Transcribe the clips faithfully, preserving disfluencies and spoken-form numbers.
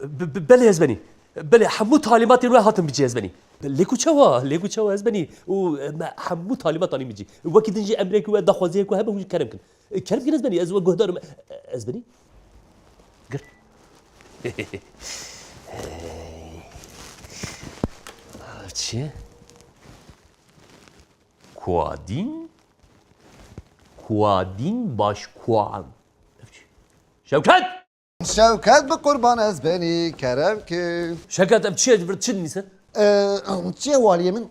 Be-, be-, belê Ezbenî. Belê, hemû talîmatên we hatin bicî Ezbenî. Lê ku çawa, lê ku çawa Ezbenî? Û, e, me hemû talîmat anî bicî. Wekî din jî emrê ku we daxwaziyê ku hebe hûn jî kerem kin. E, kerem kin Ezbenî, ez we guhdar im. E, Ezbenî? Gir. Çi? Kuadîn? Kuadîn başkuan. Şevket! Şevket bi qurban Ezbenî, kerem ki. Şevket, ev çi ye, ji vir çi dinîse? Ee, çi ye waliyê min?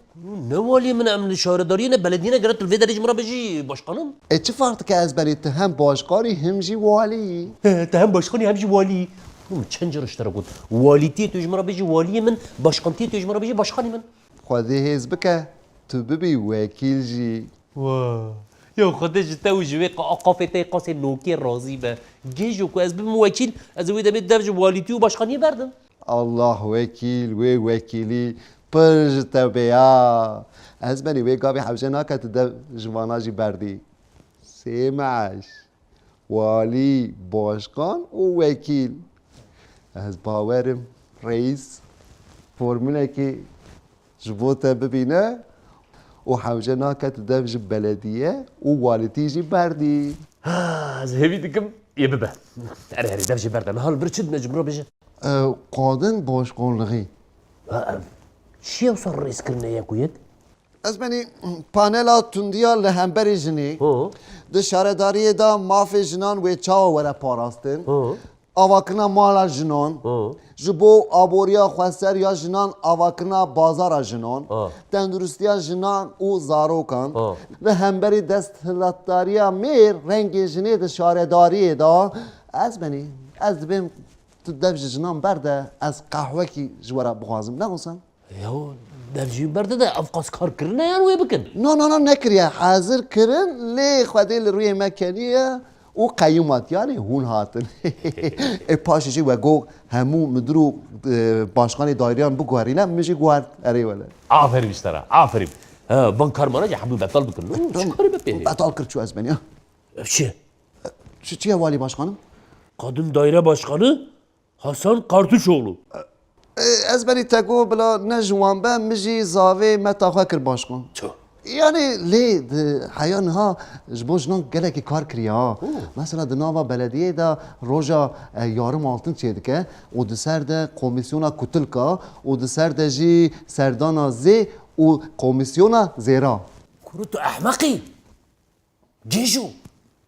Ne waliyê min, em li şaredariyê ne belediyê ne, gere tu li vê derê ji min re bêjî başqanim. E, çi farq dike Ezbenî, tu hem başqanî hem jî walî yî? He, tu hem başqanî hem jî walî yî. Min çend cara ji te re got. Walîtiyê tu ji min re bêjî waliyê min, başqantiyê tu ji min re bêjî başqanî min. Xwedê hêz bike, tu bibî wekîl jî. Wa. Ya Xwedê ji te û ji wê qa-, qafê te yê qasê nokê razî be. Gêjo ku ez bibim wekîl, ez ê wê demê dev ji walîtî û başqaniyê berdim. Allah wekîl, wê wekîlî pir ji te bê ya. Ezbenî, wê gavê hewce nake tu dev ji vana jî berdî. Sê meeş. Walî, başkan û wekîl. Ez bawer im, reîs formulekê ji bo te bibîne û hewce nake tu dev ji belediye û walîtî jî berdî. Ha, ez hêvî dikim, yê bibe. Erê, erê, dev jê berde. Niha li vir çi dine, ji min re bêje? E, qadin başkanlixî. Ha, ev çi ye wisa rêzkirine yek û yek? Ezbenî, panela tundiya li hemberî jinê Ho. di şaredariyê de mafê jinan wê çawa were parastin? Ho. Avakirina mala jinan, Ho. ji bo aboriya xweser ya jinan, avakirina bazara jinan, Ha. tenduristiya jinan û zarokan, Ha. li hemberî desthilatdariya mêr rengê jinê di şaredariyê de, Ezbenî, ez dibêm tu dev ji jinan berde, ez qehwekî ji we re bixwazim, ne wisa? Ya, dev jî berde de ev qas kar kirine yan wê bikin? No, no, no, nekiriye. Hazir kirin, lê Xwedê li rûyê me keniye û qeyûmat, yanî hûn hatin. Ê paşê jî we got hemû midir û, e, başkanê daireyan biguherîne, min jî guhert. Erê wele. Aferîn ji te re, aferîn. Ha, van karmana jî hemû betal bikin. Çi karî me pê heye? Betal kir çû Ezbenî ya. Ev çi? Çi, çi ye walî başkanim? Kadın daire başkanı Hasan Kartuşoğlu. E, Ezbenî te got bila ne ji wan be, min jî zavê meta xwe kir başkan. Ço? Yanî lê di heya niha ji bo jinan gelekî kar kiriye ha. Oo. Mesela di nava belediyê de roja, e, yarim altın çêdike û di ser de komîsyona kutilka û di ser de jî serdana zê û komîsyona zêra. Kuro tu ehmeqî. Gêjo,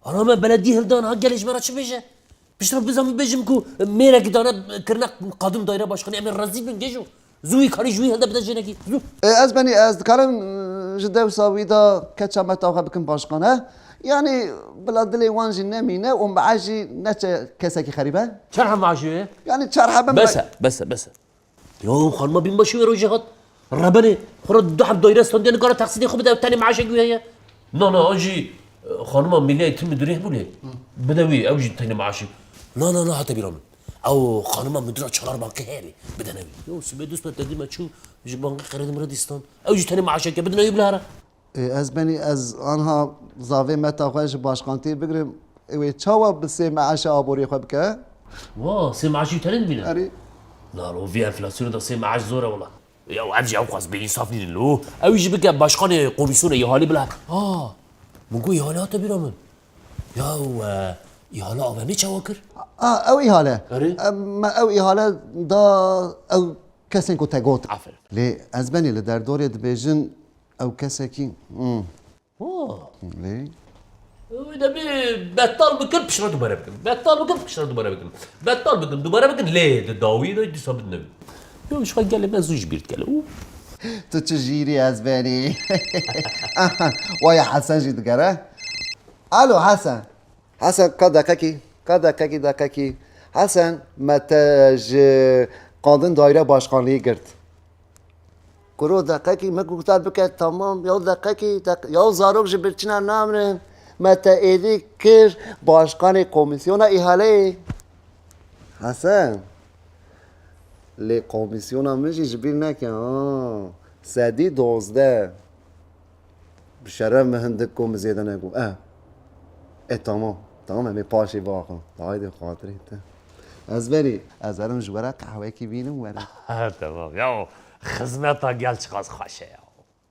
ana me beledî hildan ha, gelê ji me re çi bêje? Piştre bizanim bêjim ku mêrekî dane kirine qadin daire başkanî, em ê rezîl bin Gêjo. Zû wî karî ji wî hilde bide jinekî. Zû. E, Ezbenî, ez dikarim, e, ji dewsa wî de keça me taxe bikim başkan, he? Yanî bila dilê wan jî nemîne û meaj jî neçe kesekî xerîbe? Çend heb meajê ye? Yanî çar hebe me- Bes e, bes e, bes e. Ya xanima bînbaşî wê rojê hat. Rebenê, xwe re du heb daire standiye, nikare teqsîdê xwe bide, ew tenê meaşek wî heye. Na, na, an jî, e, xanima Mîliyayê tim müdürê hebû lê. Bide wî, ew jî tenê meaşê. Na, na, na, hate bîra min. Ew xanima müdüra Çalar Bankê heye lê. Bidene wî. Ya sibê dust me tedî me çû, ji bankê qeredî min re dîstan. Ew jî tenê meaşeke, bidine wî bila here. Ê, ez benî, ez anha zavê meta xwe ji başkantiyê bigirim. Ê, wê çawa bi sê meaşa aboriyê xwe bike? Wa, sê meaşî tenê dibîne? Erê. Lalo, vî enflasyonê de sê meaş zor e wela. Ya, ev jî ew qas bêînsaf nînin lo. Ew jî bike başkanê komîsyonê îhalê bila. Ha, min got îhale hate bîra min. Ya, e, îhale A V M'ê çawa kir? A, ew îhale. Erê. E, me ew îhale da ew kesên ku te got. Aferin. Lê ez benî li derdorê dibêjin ew kesekî, hmm. Oh. Lê? Wî de bê betal bikin, piştre dubare bikin. Betal bikin, piştre dubare bikin. Betal bikin, dubare bikin, lê di dawî de dîsa bidine wî. Yo, ji xwe gelê me zû ji bîr dikele. Û? Tu çi jîrî ez benî. Aha, waya Hesen jî digere. Alo, Hesen. Hesen, ka deqekî, ka deqekî, deqekî. Hesen, me te ji qandin daîre başkanlî girt. Kuro deqekî, me guhdar bike, tamam, ya deqekî, deq-, ya zarok ji birçîna namirin. Me te êdî kir başkanê komîsyona îhaleyê. Hesen, lê komîsyona min jî ji bîr neke, ha. Sedî dozdeh. Bi şeref min hindik ku min zêde negot. Eh. E, tamam. Tamam, em ê paşê biaxivin. Haydi, xatirê te. Ez verî. Ez herim ji we re qehwekî bînim were. Ha, tamam. Ya, xizmeta gel çiqas xweş e ya.